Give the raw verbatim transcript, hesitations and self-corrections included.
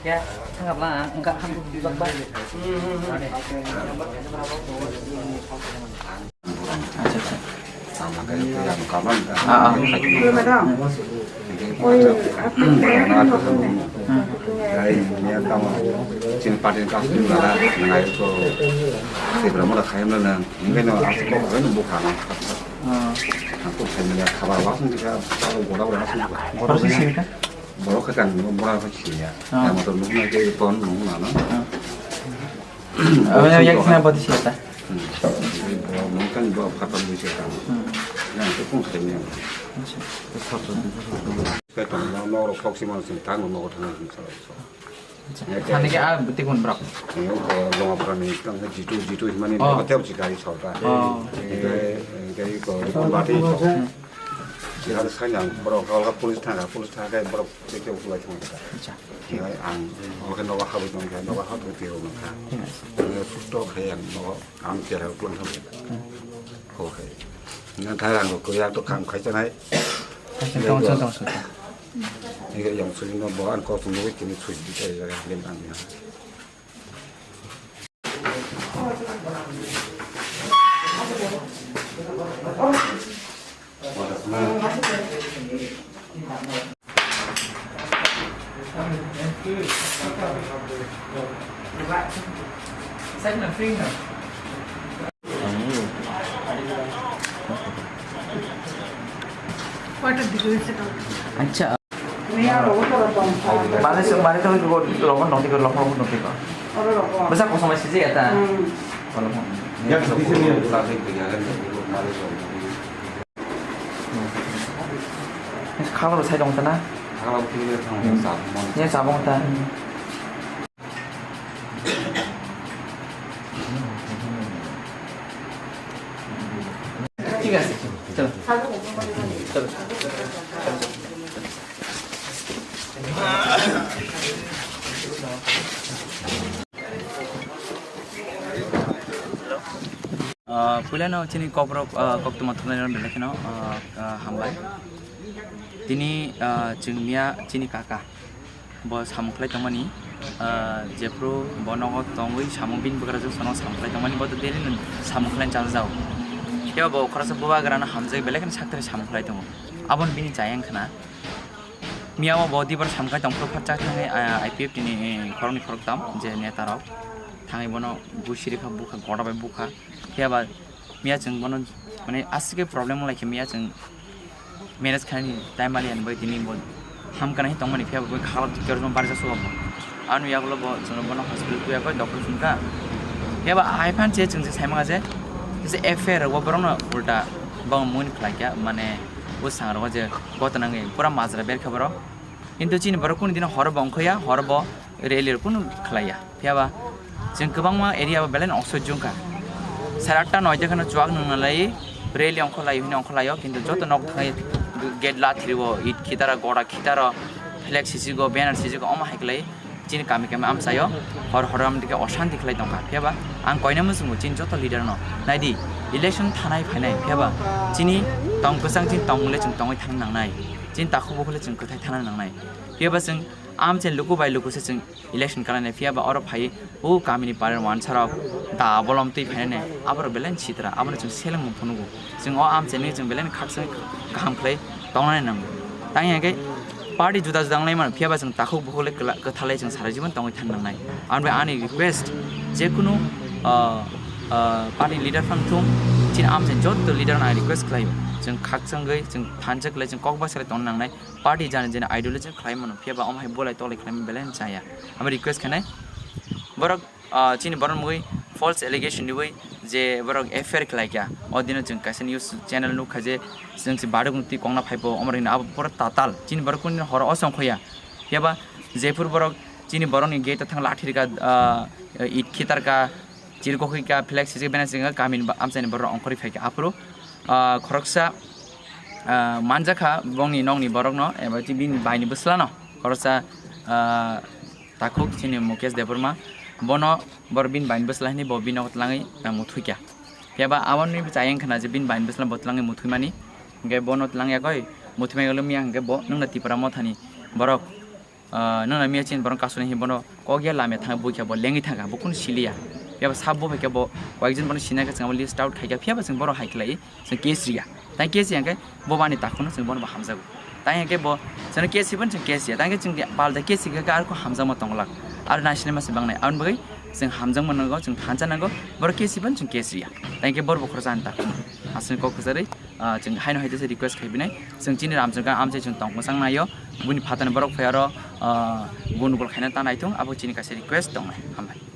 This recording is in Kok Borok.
Ya, tangkap lah, enggak hampir di bak-bak. Acha, acha. Ah, ah. Chini party ni kasu ni nana, nana ito, Tipra mura khaim na nang, ngai no asuk kok khaim no bukha na. Ah. Aku khaim ya khabar wasung kita, kalau gora gora asuk. Borok sini kan? Borok khakan, borok khakan ya. Ah. Ya motor nung na ke ton nung na na. Ah. Aboni yak sina bati siyata. Hmm. Bo mungkin bo khatam ni siyata. Hmm. Yang tu pun sini. Acha. Kaitong no no rok sok sima sing tang no no thang sing sa. Acha. Ya, thani ke ya. A bati kun brak. Ni ko loma pura ni tang jitu jitu himani Oh. Hotel si gari sorta. Oh. Ini ke ini ke ko bati. Hmm. Sihar sanyang borok kolka police thangkha, police thangkha borok chekhe ukulai thangkha. Acha. Hinai ang oke nogo habwi tongkha, nogo habwi tiro nangkha. Thik ase. Ang susto khai ang nogo ang chera ukulai thangkha. Hmm. Oke. Nang thai ang ko yak to kam khai chanai. Kaisa tong chon tong chon. Ini yang suri no bo ang ko tungwi kini sui di kai ya lim ang ya. Acha. Mane se mane to ko lokon nokti ko lokon nokti ko. Basa ko samai sije ya ta. Hmm. Ko lokon. Ya, bisa, bisa. Khala ro sai dong ta na. Khala ro sai dong ta. Ye sabong ta. ঠিক আছে, চলো। চলো। Ah, puilano chini kokrok, ah, koktwma thumnairok belai kheno, ah, ah, hambai. Tini, ah, chwng miya chini kaka. Bo samung khlai tongmani, ah, jephru bo nogo tongwi samung bini bwkrajwk sono samung khlai tongmani, bo to daily no samung khlai chajak. Phiya bo khoroksa bubagrano hamjagwi belai kheno sakthari samung khlai tongo. Aboni bini chayang khna. Miya o bo dibar samung khlai tongphuru phatsa thangwi, ah, I P F T ni, eh, khoroknwi khoroktham je neta rok thangwi bono gusiri kha bukha, goda bai bukha. Phiya ba miya chwng bono, mane, aswk khe problem wng lai khe miya chwng manage khainani time mali ani bai tini bo hamkha nai tongmani, phiya bo khala kerjong barjak sugo bo. Ani yagulo bo chwngno bono hospital tuya koi doctor phunukha. Phiya ba hai phan che chwng se sai manga je, je F I R rok bo borokno ulta bo muni khlai kha, mane, bwsang rogo je gotna wngwi pura majra berkha borok. Kintu chini borok kunu dino horo bo ongkhoya, horo bo rally rok kunu khlaiya. Phiya ba chwng kwbangma area o belai no oksoi jungkha. Sare atta noita kheno chuak nung nalai rally ongkho lai hwnwi ongkho laio, kintu joto nok thai gate lathiri o it khitaro, goda khitaro, flag sisigo, banner sisigo, omo hai khlai chini kami kami amchaio hor hor amtike oshanti khlai tongkha. Phiya ba ang koina muchungo chini joto leader no naidi election thanai phainai, phiya ba chini tong kwchang chini tongmung le chwng tongwi thang nangnai, chini takhuk bukhuk le chwng kwthai thana nangnai. Phiya ba chwng amchai luku bai luku se chwng election kalainai, phiya ba oro phai o kamini parent wansa rok da bolom twi phainani aborok belai sitra, abono chwng selengmung phunugo. Chwng o amchaini chwng belai khakchangwi kaham khlai tongnani nango. Tang hwnkhe party juda juda wnglai mano, phiya ba chwng takhuk bukhuk le kwla-, kwthar lai chwng sara jibon tongwi thang nangnai. Ani bai ani request, jekunu, ah, ah, party leader phang thung, chini amchaini joto leader no ang request khlaio, chwng khakchangwi chwng thansa khlai chwng kok basa khlai tongna nangnai. Party jani jani ideology khlai mano, phiya ba omo hai bolai tolai khlai mano belai no chaya. Amo request khainai borok, ah, chini borok mui false allegation riwi je borok F I R khlai kha. O dino chwng kaisa news channel nukha je chwng se baduk twi kongna phaibo, omo rwngno abo pura tatal. Chini borok kunu horo osong khoya. Phiya ba jephuru borok chini borokni gate o thang lathi rwkha, ah, it khitar kha, chirikokwi kha, flag sijak bena sijak kha, kamini ba-, amchaini borok ongkhorwi phai kha. Aphuru, ah, khoroksa, ah, manjakha bongni nokni borokno, eba bini baini bwslano khoroksa, ah, takhuk chini Mukesh Debbarma, bono bor bini baini bwsla hini bo bino tlangwi, ah, muthwi kya. Phiya ba aboni bwsa ayang khna je bini baini bwsla bo tlangwi muthwi mani. Hingke bono tlang yakoi muthwi mai ulo miya hingke bo nungna Tipra Mothani borok, ah, nungna miya chin borok kasuni hi bono kok ya lamya thang bui kha bo lengwi thang kha bo kun siliya. Phiya ba sab bo bai khe bo koyekjon bono sinai kha chwng list out khai kha phiya ba chwng borok hai khlai. Chwng case riya. Tang case riya hwnkhe bo bani takhukno chwng bono bo hamjago. Tang hwnkhe bo chwngno case riban chwng case riya. Tang hwnkhe chwng palda case rikha khe arokhe hamjakma tonglak. Aro naisini masa bangnai. Aboni bagwi chwng hamjakma nango, chwng thansa nango. Borok case riban chwng case riya. Tang hwnkhe borok bo khoroksa ani takhukno. Aswk kok kwcharwi, ah, chwng haino hai se request khai binai. Chwng chini Ramchakang amchai chwng tong mwchang naio. Buni phatani borok phai aro, ah, gunugul khaina ta naithung. Abo chini kaisa request tongnai. Hambai.